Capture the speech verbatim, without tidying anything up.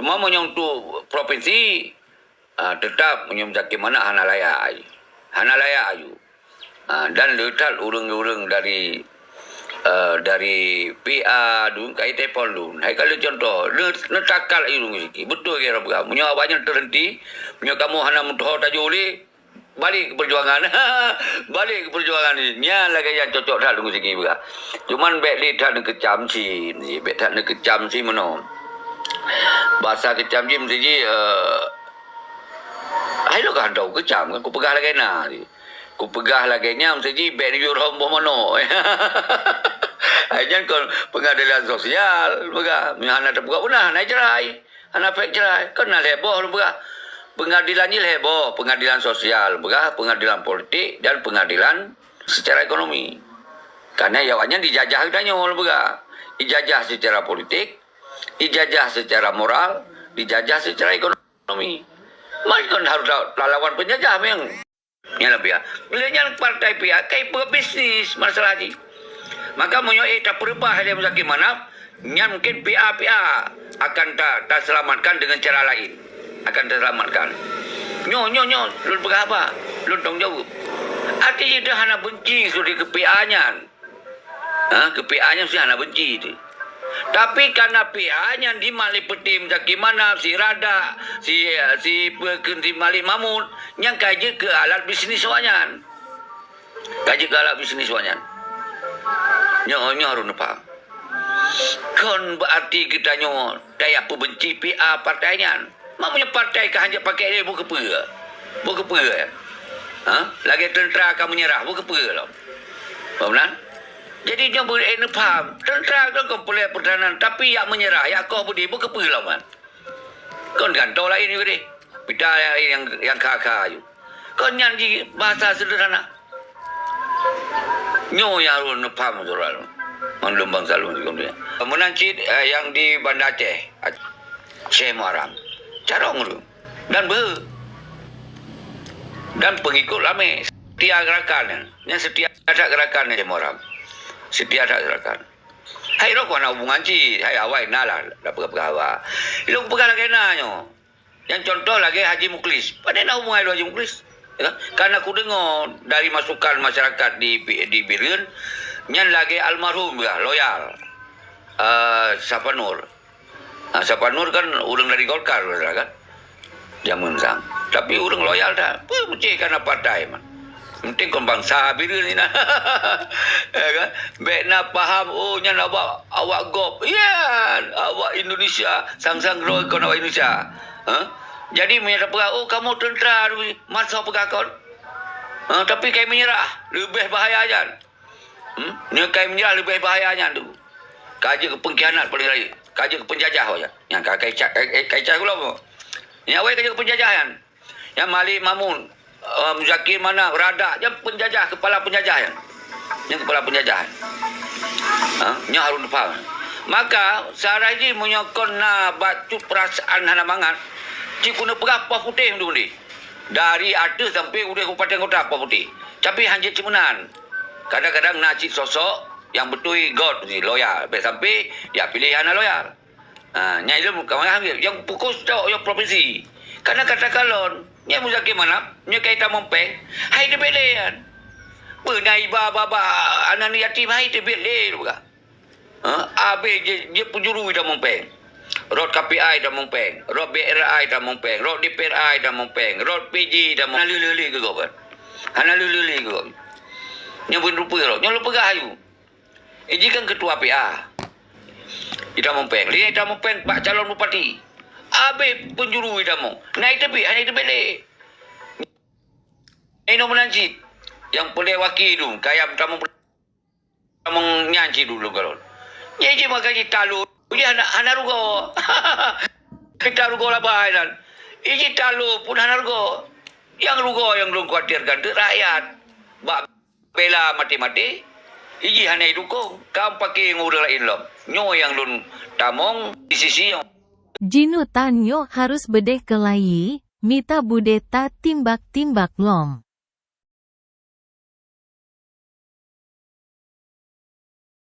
Cuma meunyoe untuk provinsi, ah, tetap meunyoe Muzakir Manaf hana layak, hana layak aju. Ah, dan le that ureuëng-ureuëng dari, eh, dari P A dun, kai telepon dun. Hai kalau contoh, ne, ne takal aju dun sikit. Betul ke orang peugah. Meunyoe awaknyan terhenti, meunyoe kamu hana meutuho tajak uleh, balik ke perjuangan. Balik ke perjuangan ni. Nyan lagée nyang cocok that dun sikit peugah. Cuman bék le that neukeucam si, bék that neukeucam si meunoe. Bahasa keucam jih meusti jih, eh, hai lo ka hantom keucam kan, kupeugah lagée na. Kupeugah lagée nyan meusti jih bék neuyue rhom boh manok. Hai nyan kon pengadilan sosial, peugah. Meunyoe hana teupeugah beuna, hana cerai. Hana pék cerai. Kon na lhée boh lôn peugah. Pengadilan jih lhée boh, pengadilan sosial lôn peugah, pengadilan politik dan pengadilan secara ekonomi. Karena awaknyan dijajah geutanyoe lôn peugah. Dijajah secara politik, dijajah secara moral, dijajah secara ekonomi. Mari kon harus la-, lawan penjajah memang. Nyan lah P A. Lé nyan partai P A kai beubisnis masalah jih. Maka meunyoe ék tapeureubah lé Muzakir Manaf, nyan mungkin P A-P A akan ta-, taselamatkan dengan cara lain. Akan taselamatkan. Nyoe, nyoe, nyoe, lôn peugah haba? Lôn tanggung jaweueb. Arti jih hana benci keu P A nyan. Ha, keu P A nyan meusti hana benci teuh. Tapi kana P A nyan jimat lé peuté Muzakir Manaf, si Radak, si, si peue kheun si Malik Mahmud, nyan ka jeuet keu alat bisnis awaknyan. Ka jeuet keu alat bisnis awaknyan. Nyoe, nyoe harôh neupaham. Kon beuarti geutanyoe tajak peubenci P A partai nyan. Mak meunyoe partai ka hanjeuet pakai lé, beu keupeue? Beu keupeue? Ha? Lagée teuntra ka meunyeurah, beu keupeue lom? Paham nan? Jadi nyoe beu neupaham, teuntra tu kon peureulée peurtahanan, tapi jak meunyeurah, jak koh beudé, beu keupeue lom kan? Kon gantoe laén ju deh. Pita nyang, nyang, nyang kha-kha ju. Kon nyan jih bahasa seudeurhana. Nyoe nyang harôh neupaham syedara lôn. Mandum bansa lôn sigoe. Meunan cit, eh, nyang di Banda Aceh, Aceh Muharram. Carông ureuëng. Dan beu. Dan pengikut ramé. Setia gerakan nyan. Nyan setia that gerakan nyan Aceh Muharram. Setia that gerakan. Hai roh kon hana hubungan cit. Hai awai na lah, dak peugah-peugah awai. Ilôn peugah lagée na nyoe. Nyang contoh lagée Haji Muklis. Pane na hubungan lôn Haji Muklis? Ya kan? Karena kudeungoe dari masukan masyarakat di, di Bireuen, nyan lagée almarhum ya, loyal. Eh, Safanur. Ha, Safanur kan ureuëng dari Golkar, kan? Jameun sang. Tapi ureuëng loyal that. Peue meucéh kana partai, man. Penting kon bansa Bireuen ni nah. Ya kan? Bék na paham, oh, nyan awak, awak gob. Ya, awak Indonesia. Sang-sang droe kon awak Indonesia. Ha? Jadi, meunyoe tapeugah, oh, kamoe teuntra, masa peugah kon. Ha, tapi kai meunyeurah, leubeh bahaya nyan. Hmm? Nyoe kai meunyeurah leubeh bahaya nyan tu. Ka jeuet keu pengkhianat paléng rayeuk. Ka jeuet keu penjajah awak nyan. Nyan ka, kai ca-, kai, kai, kai cah gulom. Nyan awai ka jeuet keu penjajah nyan. Nyan Malik Mahmud, eh, Muzakir Manaf, Radak, nyan penjajah, kepala penjajah nyan. Nyan kepala penjajah. Ha? Nyan harôh neupaham. Maka, secara jih meunyoe kon na bacut peurasaan hana mangat, cit keuneuk peugah poh putéh meudeh-meudeh. Dari ateueh sampai udeh kabupaten kota poh putéh. Tapi hanjeuet cit meunan. Kadang-kadang na cit sosok nyang beutôi gob si loyal. Bék sampai ya piléh hana loyal. Ha, nyan ilôn bukan malah nyang pukul stok nyang provinsi. Karena kata kalon, nyan Muzakir Manaf, nyoe kai tamong péng, hai teubiet lé nyan. Beuna iba baba aneuk yatim hai teubiet lé buka. Ha? Abéh jeuet, jeuet peujuru tamong péng. Rot K P I tamong péng. Rot B R I tamong péng. Rot D P R I tamong péng. Rot P J tamong. Hana lé-lé keu gob kan? Hana lé-lé keu gob. Nyoe beurupa rot. Nyoe lôn peugah aju. Iji kan ketua P A. Itamong péng. Lé itamong péng bak calon bupati. Abéh peujuru itamong. Na iteubiet, hana iteubiet lé. Inoe meunan cit. Nyang peulée waki dum, kayam tamong Tamong nyan cit dulu kalon. Nyan cit maka jih talu, jih hana, hana rugoe. Kita rugoe labai nan. Iji talu pun hana rugoe. Nyang rugoe nyang lôn khawatirkan tu rakyat. Bak bela maté-maté, iji hana idukong. Ka paké ngon ureuëng laén lom. Nyoe nyang lôn tamong di sisi nyang Jinutan nyoe harus beudeh keulayi, mita budeta timbak-timbak lom.